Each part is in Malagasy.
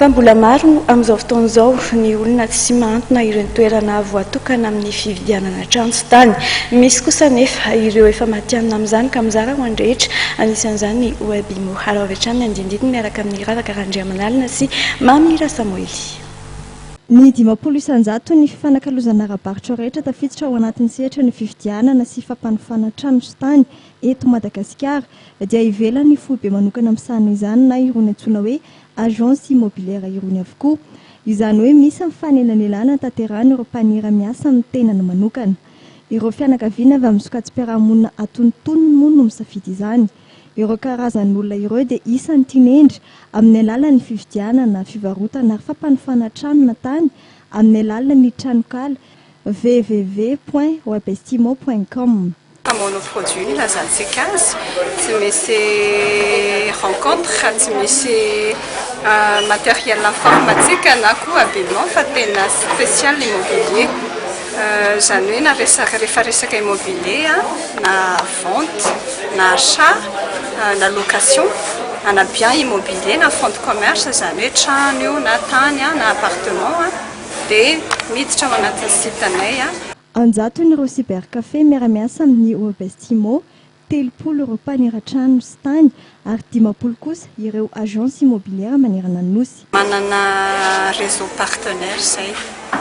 Fa mbola maro amin'izao fotoana izao ny olona tsy mahantona ireny toerana voatokana amin'ny fividianana trano sy tany. Misy kosa anefa ireo efa matihanina amin'izany ka mizara ho an'ny rehetra, anisan'izany ny Webimo. Araho avy hatrany ny andinindininy miaraka amin'i Ravaka Randriamanalina sy Mamy Rasamoely. Ny 50% ny fifanakalozana ara-barotra rehetra tafiditra ao anatin'ny sehatra ny fividianana sy fampanofana trano sy tany eto Madagasikara dia ivelan'ny foibe manokana misahana izany na irony antsoina hoe agence immobilière irony avokoa. Izany hoe misy ny fanelanelana tanterahan'ireo mpanera miasa amin'ny tenany manokana. Ireo fianakaviana avy amin'ny sokajim-piarahamonina antonontonony moa no misafidy izany. Ireo karazan'olona ireo dia isan'ny tinendry amin'ny alalan'ny fividianana, fivarotana ary fampanofana trano na tany amin'ny alalan'ny tranonkala www point webestimo point com. Fa monoproduit no ilazantsika azy, tsy misy rencontre, tsy misy matériel informatique na koa habillement fa tena spécial immobilier. Izany hoe na resaka rehefa resaka immobilier na vente na achat na location ana bien immobilier na fonds de commerce izany hoe trano io na tany na appartement dia miditra ao anatin'ny site anay. An-jatony ireo cybercafé miara-miasa amin'ny Urbestimo, 30 ireo mpanera trano sy tany ary 50 kosa ireo agence immobilière manerana ny Nosy. Manana réseau partenaire izay.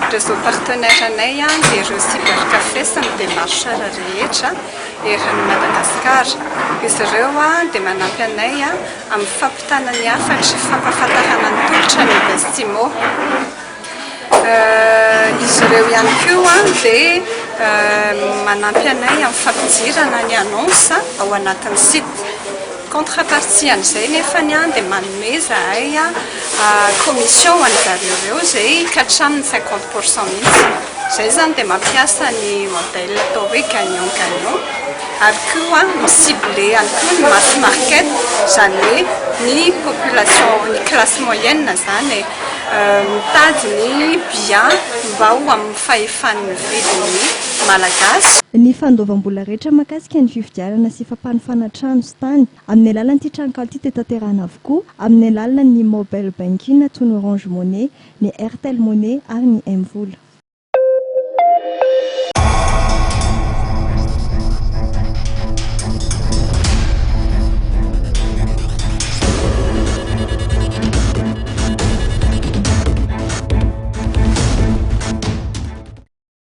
Réseau partenaire anay dia ireo cybercafé sy ny démarcheur rehetra eran'i Madagasikara. Izy ireo dia manampy anay amin'ny fampitana ny hafatra, fampahafantarana ny tolotra ny Urbestimo. Izy ireo ihany koa dia manampy anay amin'ny fampidirana ny annonce ao anatin'ny site. Contrepartie an'izay nefany dia manome izahay commission ho an'ny zareo ireo izay ka hatramin'ny 50% mihitsy. Izay izany dia mampiasa ny modèle atao hoe gagnant gagnant ary koa mi-cibler ihany koa ny mass market, izany hoe ny population, ny classe moyenne izany e. Mitady ny bien mba ho amin'ny fahefan'ny vidin'ny Malagasy. Ny fandoavam-bola rehetra mahakasika ny fividianana sy fampanofana trano sy tany amin'ny alalan'ity tranonkala ity dia tanterahina avokoa amin'ny alalan'ny mobile banking toy ny Orange Money, ny Airtel Money ary ny MVola.